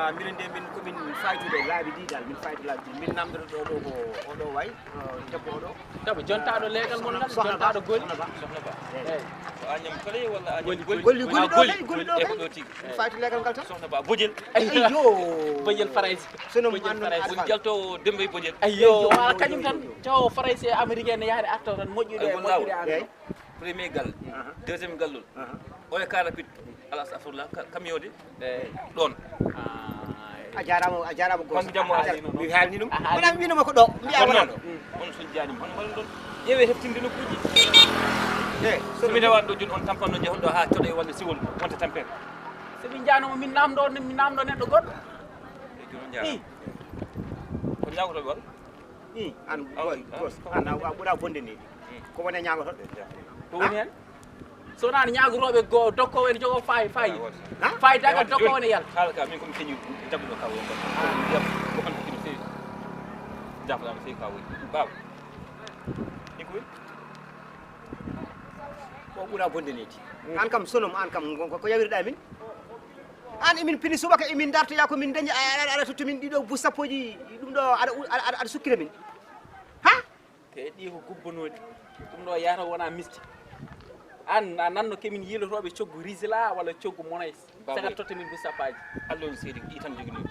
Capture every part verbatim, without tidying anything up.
Ah, minen de, min ko min faytude laabi ɗi dal, min faytude laabi ɗi. Min namdoto ɗo, ɗo ko oɗo wayi, eh, debbo oɗo. Tawi jontaaɗo leegal mon ngal, sohna ba, jontaaɗo goli. Sohna ba. Sohna ba. Eyi. Ko Agnam Kole walla Agnam Goli, Goli? Goli, Goli ɗo kay, Goli ɗo kay. Ko ɗo tigi. Min faytu leegal ngal tan. Sohna ba, Bojel. Ayyo. Bojel Farayse. Sono Bojel Farayse. Woni jalto Demba e Bojel. Ayyo, wala kañum tan. Taw Farayse e Amérique ne yahde arta tan moƴƴude e moƴƴude amen. Eyi. Premier galle, deuxième gallol, oya car rapide, ala astafurlah, camion de, ɗon. A jarama, a jarama. Goto. Kanko jammo a haali noon. Mi haalni ɗum. Wona mi winoma ko ɗo mbiya. Kono wona noon, ɗo on son jaanima hono mbaɗon ɗon? Ƴeewe heftinde nokkuji. E so mi rewani ɗo joni, on tampanno jehon ɗo ha coɗoye walla siwol wonta tampere. So min jaanoma min namdo, min namdo neɗɗo goɗɗo. E jooni on jaarama. Ko ñaagotoɓe walla? I an boy, boss, an a ɓuura bonde ni. Ko woni ñaagotoɗo? Ko woni hen? So wonani ñaagotooɓe go dokkoowo ene jogoo faay faay. Faay dagal dokkoowo ene yalta. Haala ka min ko mi keñi jagguɗo ka won. Ko an ko kino feewi. Jafalaama feewi ka woni. Baba. Iko. Ko ɓuura bonde neti. An kam sonom, an kam ko yawirɗa min. An emin pini subaka emin dartoya ko min dañi aɗa aɗa totti min ɗiɗo bus sappoji ɗum ɗo aɗa aɗa aɗa sukkira min. Ha? Te ɗi ko gubbanooɗi. Ɗum ɗo yahata wona misti. An a nanno kemin yiilotooɓe coggu Rizla walla coggu Monays. Saka totta min bus sappaji. Allah on seedi ɗi tan jogini.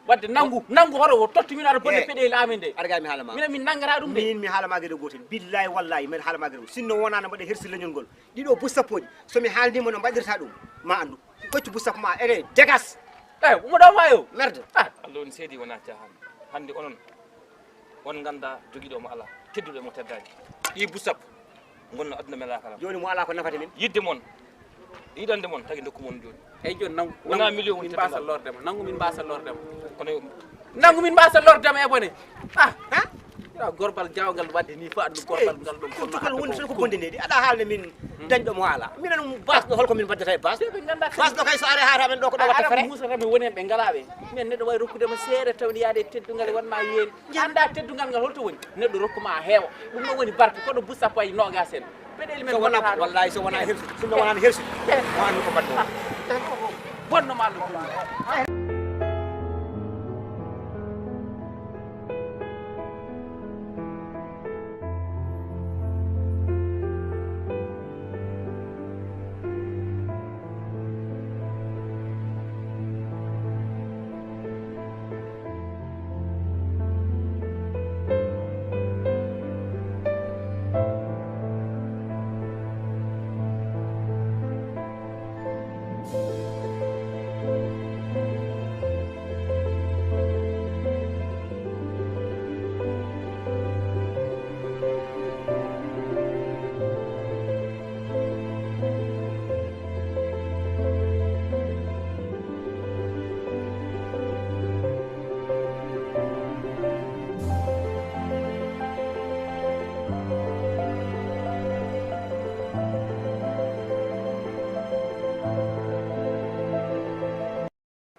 Wadde nangu nangu hoto o totta min aɗa bonde peɗeli amin de. Aɗa ga mi haalama. Minen min nangata ɗum de. Min mi haalama gede gotel. Billahi wallahi mi haalama gede. Sinno wona no mbaɗe hersi leñol ngol. Ɗiɗo bus sappoji. So mi haalnima no mbaɗirta ɗum ma andu. Koccu bus sappo ma ene degas. Eyi mo ɗo mayo. Merde. Allah on seedi wona cahan. Hande onon on ganda jogiɗo mo ala tedduɗo mo teddani. Ɗi bus sappo gonno aduna me lakara. Joni mo ala ko nafata min. Yidde mon yiɗande mon tagi dokku mon joni. Eyyi joni nangu wona million min mbasa lordema nangu min mbasa lordema. Kono nangu min mbasa lordema e bone. Ah ha. Gorbal jawgal wadde ni fa andu gorbal ngal ɗo. Ko tukal woni tan ko bonde nedi aɗa haalna min. Dañɗo mo ala minen basɗo holko min mbaddata e bas. Basɗo kay so are haata men ɗo ko ɗo watta fere musata mi woni ɓe ngala ɓe. Min neɗɗo wawi rokkudema seeɗa tawde yaade teddungal wonma yeeni. Anda teddungal ngal holto woni neɗɗo rokkuma heewa. Ɗum ɗo woni barke kono bus sappo e nogas en. Peɗeli men wona wallahi so wona hersude sinno wonani hersude. Mo andu ko mbaɗɗo. Bonno ma ɗum.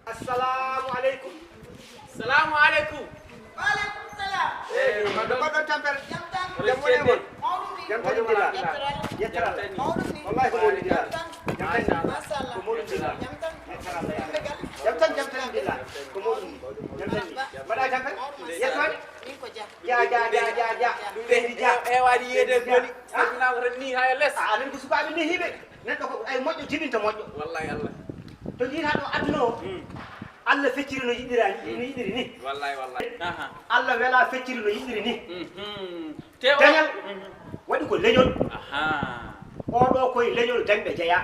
Assalamu aleykum. Salamu aleykum. Waleykum salam. Eyi no mbaɗɗon tampere? Jam tan. Jam woni e mon. Jam tan ndila. Yettoral. Wallahi ko mawɗum ndila. Jam tan. Machallah. Ko mawɗum ndila. Jam tan. Jam tan jam tan ndila. Ko mawɗum. Jam tan. Mbaɗa tampere? Yettoon. Ja ja ja ja ja. Ɗum ɓeydi ja. E waɗi yeede goni. Salminaama tan ni ha e les. A anen ko sukaaɓe ni hiɓe. Neɗɗo ko ay moƴƴo jibinta moƴƴo. Wallahi Allah. To jiita ɗo aduna o. Allah fecciri no yiɗira no yiɗiri ni. Wallahi wallahi. Aha. Allah wela fecciri no yiɗiri ni. Mhm. Tewa. Dañal waɗi ko leñol. Aha. Oɗo koye leñol dañɓe jeeya.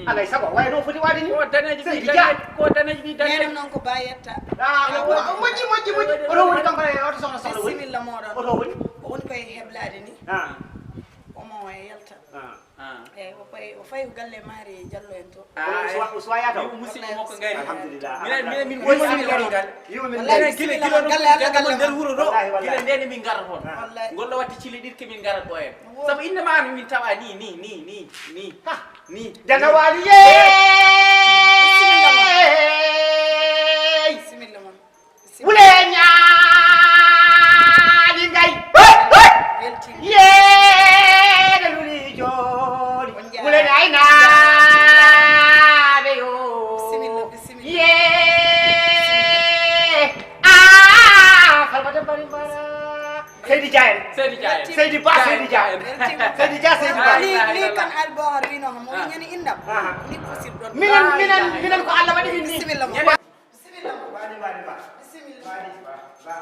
Alay sago way noon foti waade ni. Ko daneji ɗi dañe ko daneji ɗi dañe. Nenam noon ko bayetta. Ah, moƴƴi moƴƴi moƴƴi. Oto woni kam kala oto sohna sohna woni. Bisimilla moɗon. Oto woni. O woni koye heblade ni. Ah. Omo e yalta. Ah. Eyi o fayi o fayi ko galle maari jallo en to. Uswa yata o. Musidɓe makko ngari. Alhamdulillah. Minen minen min woni min ngari ngal. Minen gila gila ɗo galle Allah galle nder wuro ɗo. Gila ndene min ngara toon. Ngol ɗo watti cili ɗiɗi kemin ngara ɗo en. Sabu inde ma min tawa ni ni ni ni ni. Ni. Dana wali ye. Bisimilla ma. Wule ñaali ngay. Yeede luli jooni. Wule naynaaɓe yo. Ye. Seydi Ba, Seydi Dia. Seydi Dia, Seydi Ba. Li, li kan Albohar wino mo ñani indam. Aha. Ni ko sir don. Minen, minen, minen ko Allah waɗi min ni. Bisimilla mo. Bisimilla mo. Bani, bani, ba. Bisimilla. Bani, ba, ba.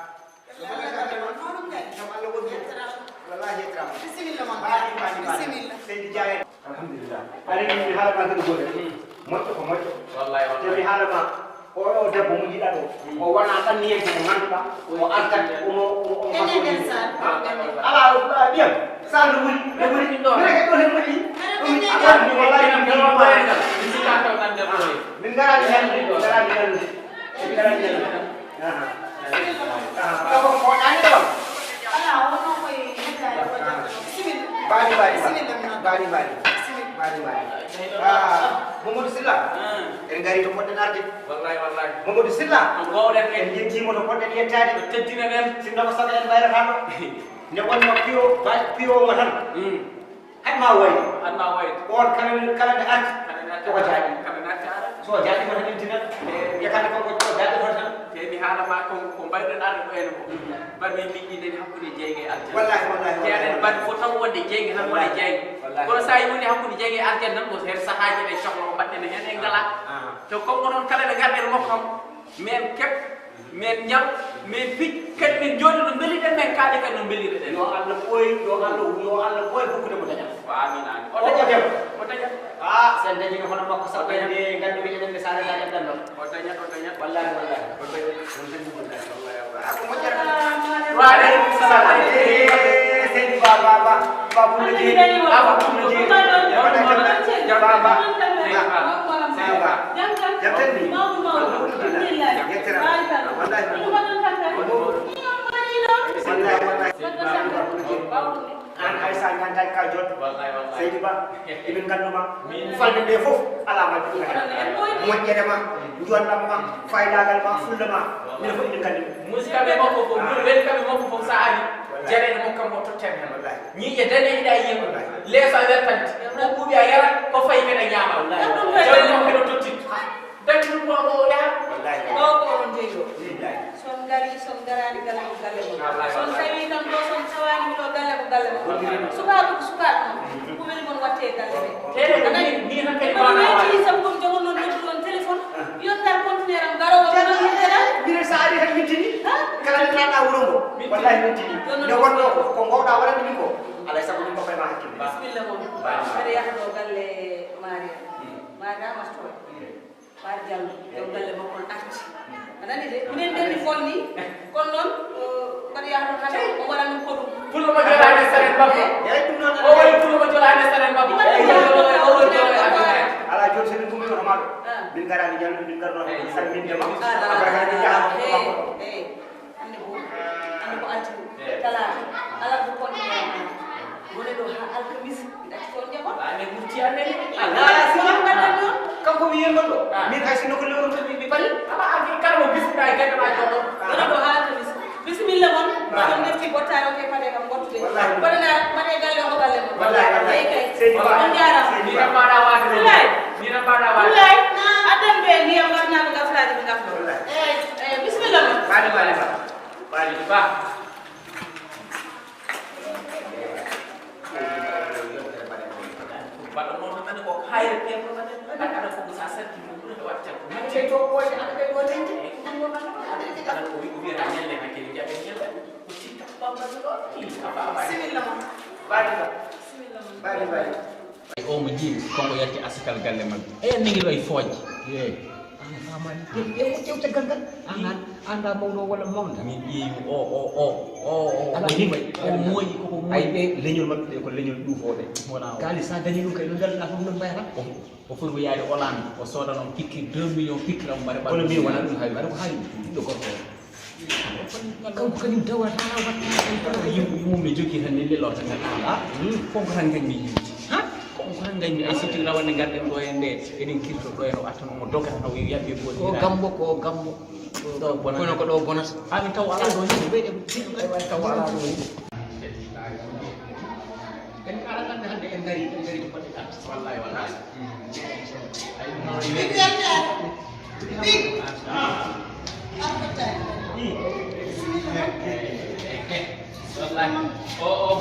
Kam Allah woni. Wallahi yettirama. Bisimilla mo. Bani, bani, ba. Bisimilla. Seydi Dia. Alhamdulillah. Ari ni mi haala ma tan goto. Moƴƴo ko moƴƴo. Wallahi, wallahi. Te mi haala ma. Oɗo debbo mo jiɗa ɗo, o wona ɗanniyanke mo ngannduɗaa, o artat, omo, omo, omo Enen nder saare. Alaa, ɗiyam, saare no woni, no woni. Minen kadi ɗo hen moƴƴi. Ɗum a ɗon ni wallahi min ngaraani ñallude, min ngaraani ñallude, min ngaraani ñallude. Aha. Aha. Ko, ko, ko ɗaani ɗo. Alaa, wonno koye heddaade ko jam. Bisimilla. Mbaadi, mbaadi, mbaadi. Bisimilla, mi nodda. Mbaadi, mbaadi. Bisimilla. Mbaadi, mbaadi. Ah, Mamadou Sylla. Ah. En ngari to poɗɗen arde. Wallahi, wallahi. Mamadou Sylla. Ko gowɗen en. En yettiima to poɗɗen yettaade. Ko teddina ɗen. Sinno ko sago en mbayrataa ɗo. Nde wonno piyo, ba-, piyo mo tan. Mm. Hay ma wayde. Hay ma wayde. On kala, kala nde arti. Kala nde arti. Koko jaaɗi. Kala nde arti ara. So jaaɗi ko tan intina. Eh. Yetande ko ko jaaɗi ko tan. Te mi haala ma ko, ko mbayɗen arde ko ene ko. Mm. Mbaɗ min liggi nden hakkunde jeyge e aljanna. Wallahi, wallahi, wallahi. Te aɗen mbaɗ fof taw wonde jeyge tan wona jeyge. Wallahi. Kono sa yi woni hakkunde jeyge e aljanna, ko hen sahaaji ɗen sohla ko mbaɗɗen heen en ngala. Ah, ah. Te comme ko noon kala nde ngarɗen makko kam, men keɓ, men ñaw, men pij, kadi men jooɗi no mbeliɗen, men kaaɗe kadi no mbeliɗen. Yo Allah ɓooy, yo Allah, yo Allah ɓooy hokkude mo dañal. Ko amin, amin. O dañat, o dañat. Ah, sen dañino hono makko sappo e nde nganndu mi enen ɓe sare dañat ɗan ɗon. O dañat, o dañat. Wallahi, wallahi. O dañat. On dañi wallahi, wallahi, wallahi. Ah, ko moƴƴere. Wa aleykum salam. Eh, seydi Ba, Ba, Ba, Ba Pullo Jeeri. Ba Pullo Jeeri. Ba, Ba. Ba, Ba. Jam tan ni. Alhamdulillah. Yettere. Wallahi. Wallahi, wallahi. Ba Pullo Jeeri. An hay sa ñaantaaki ka jot. Wallahi, wallahi. Seydi Ba, emin nganndu ma. Min. Falde nde fof, alaa ma ɗum. Moƴƴere ma, njonɗam ma, faydaagal ma, fulla ma. Minen fof emin nganndi ɗum. Musidɓe makko fof, moni weli kamɓe makko fof, sa ari, wallahi. Jareɗe makko kam o totten hen. Wallahi. Ñiiƴe daneeɗe a yiya. Wallahi. Leeso a wertanti. Ko ɓuuɓi a yara, ko fayi kadi a ñaama. Wallahi. Jareɗe makko kadi o tottinta. Daggi ɗum ko o yaha. Wallahi. Ɗo ko onon jeyi ɗo. Billahi. Son ngari, son ngaraani galle ko galle mon. Wallahi, wallahi. Son tawi kam ɗo, son tawaani mi ɗo galle ko galle mon. Wallahi. Sukaaɓe ko sukaaɓe mon. Mm. Ko weli mon watte e galle ɓe. Tele ko ni, ni hankadi mbaɗa waade. Sabu ɗum jogo noon noddu ɗon téléphone. Ah. Yottal conteneur am garoowo ɗon yottere. Minen sa ari tan mintini. Ha? Kala nde taɗa wuro ngo. Mintini. Wallahi mintini. Nde wonno ko, ko mbawɗa waɗande min ko. Alay sago min ko fay ma hakkille. Bisimilla mon. Ba. Mbeɗa yaha ɗo galle Maria. Mm. Maria Mastoy. Mm. Baar Diallo, yo galle makko on arti. A nani de, minen ndenndi fol ni, kono noon, o, mbaɗa yaha toon hannde, o waɗa min ko ɗum. Pullo mo jolaani e saren makko. Eh? Eeyi, ɗum noon. O waɗi pullo mo jolaani e saren makko. Ɗum waɗi o waɗi pullo mo jolaani e saren makko. Alaa, jooni so min ngummiima to maaɗo, ah, min ngaraani ñallude, min ngarno tan, min salminde ma. Alaa. Après, min njaha to makko. Eh, eh. Hannde ko, hannde ko altine, eh, talaata, alarba, kontinere. Woni ɗo haa alkamisa, mi ɗacci toon njaɓon. Ane ɓurti amen. Ala, ala, sila. Mbaɗɗen noon. Kanko mi yiyii ɗo. Ah. Min hay sinno ko lewru mi, mi ɓari. Awa, a, kala mo bismillah, e galle ma jooɗo. Ah. Woni ɗo haa alkamisa. Bisimilla mon. Ah. Ɗum defti bottaare o ke paɗe kam ngottude. Wallahi. Mbaɗana, mbaɗe galle o ko galle mon. Wallahi, wallahi. Eyi kay. Seydi Ba. On njaaraama. Seydi Ba. Ni tan mbaɗa waade. Wallahi. Ni tan mbaɗa waade. Wallahi. Addan ɓe ndiyam, ngarnaa ɓe gaflaaji ɓe ngafloo. Wallahi. Eyi, eyi, bisimilla mon. Baali, baali, ba. Baali, ba. Mbaɗa noon tan ko hayre piyanɗo mbaɗen. Mbaɗa ko ko sa sarti ɗum ɓuri ko watta. Mbaɗa to ɓooyde aɗa ɓe ɗo tente. Aɗa ko wi ko wiyata ñande hakkille jaɓe ñande. Ko tikka bamba ɗo. Bisimilla mon. Baali ba. Bisimilla mon. Baali, baali. Ay, o mo jiimi, kanko yalti asakal galle maɓɓe. Eyi, en nangi ɗo e fooƴe. Eyi. An a faamaani. Ƴeew, ƴeew, ƴeew caggal ngal. An, an, an a mawɗo walla mawɗo? Min ƴeewi o, o, o, o, o, ala o yimɓe, o mooyi, koko mooyi. Ay, ɓe leñol maɓɓe ɓe ko leñol ɗuufooɓe. Wona o. Kaali, sa dañi ɗum kay, no ngarɗa fof, no mbayata? O, o foti ko yaade Hollande, o sooda noon pique deux millions pique ram mbaɗa. Kono min wona ɗum hay, mbaɗa ko hay, ɓiɗɗo gorko o. Kanko kañum dawata, watta. Yim-, yimum no jogii tan ne lelorta ngal. Ah, hmm, kanko tan ngañmi yimde. Ha? Kanko tan ngañmi, ay, sirti rawande ngarɗen ɗo e nde, eɗen kirto ɗo e no artan omo doga, taw yaɓɓi ko ko gambo, ko gambo. Ɗo bonata. Kono ko ɗo bonata. Ha, min taw alaa ɗo yimɓe, ɓe, ɓe, taw alaa ɗo yimɓe. En kala hannde, hannde en ngari, en ngari ko foti ɗaɓɓi. Wallahi, wallahi. Wallahi. O, o,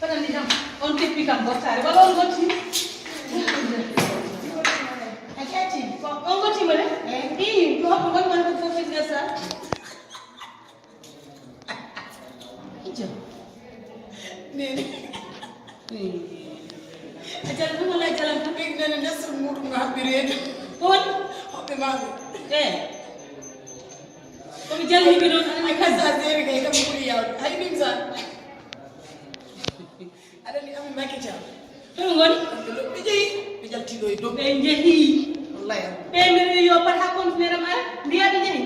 Fotandi kam, on teppi kam bottaare. Wala on gotti? A jaati? Ko on gotti mo de? Eh. Ii, ko hoɓɓe woni woni ko fof fitness sa? Ijo. Nene. Ii. A jalan ɗum wala a jalan ɗum? Ɓe nene nessun muɗum no haɓɓi reedu. Ko woni? Hoɓɓe maɓɓe. Eh. Ko mi jalniɓe noon, ay, kadi sa seeri kay, kam ɓuri yawde. Hay min sa. Aɗa ni ami Macky Thiam. Ɗum ngoni? Kamɓe lo-, ɓe jeyi, ɓe jalti ɗo e dow. Ɓe jehi. Wallahi. Ɓe mbiɗo yo pat ha conteneur am ara, mbiya ɓe jehi.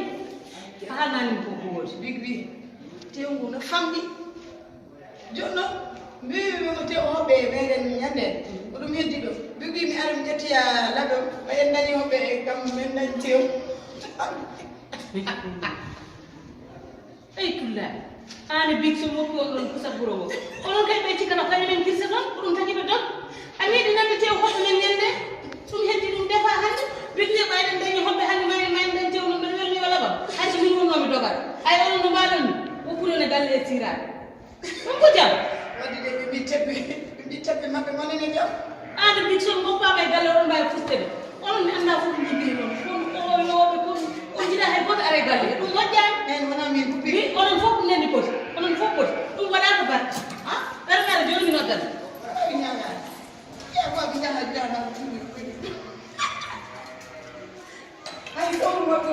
A haalnani ko ko woodi. Big bi, tewngu no famɗi. Jooni noon, mbiimi ɓe ko tew hoɓɓe e meɗen ñande. Ko ɗum heddi ɗo. Big bi mi ara mi ƴettoya laɓe, ɓay en dañi hoɓɓe e kam men dañi tew. Ey kullaaɗi, aan e Big Sow mokki on ɗon pusa guro ngo. Onon kay ɓe cikkata kañum en kirsa toon, ko ɗum tagi ɓe toon. A meeɗi nande tew hoɓɓe men ñande, ɗum heddi ɗum defa hannde. Big Sow ɓay ɗen dañi hoɓɓe hannde, ma en, ma en dañ tew noon, ɓe welni o laɓam. Hay so min wonnoo mi dogal. Hay onon no mbaɗon ni, woppude on e galle e siiraaɓe. Ɗum ko jam. Wadde de ɓe mbi tebbe, ɓe mbi tebbe maɓɓe ngonani e jam. Aan e Big Sow ngoppaama e galle, oɗon mbaawi fustude. Onon mi anndaa fof ko njogiri noon. Kono o yooɓe kon, on njiɗaa hay gooto ara e galle. Ɗum moƴƴaani. Ɓeen wonaa min ko piri. Wi, onon fof ko ndenndi poti. Onon fof poti. Ɗum waɗaa ko barka. Ah, ɓerndaare jooni mi noddan. Ay, ñaagaani. Ƴeewa ko ɓe njaha, njaha, njaha, njaha. Hay ɗo ɗum waɗi ɗo.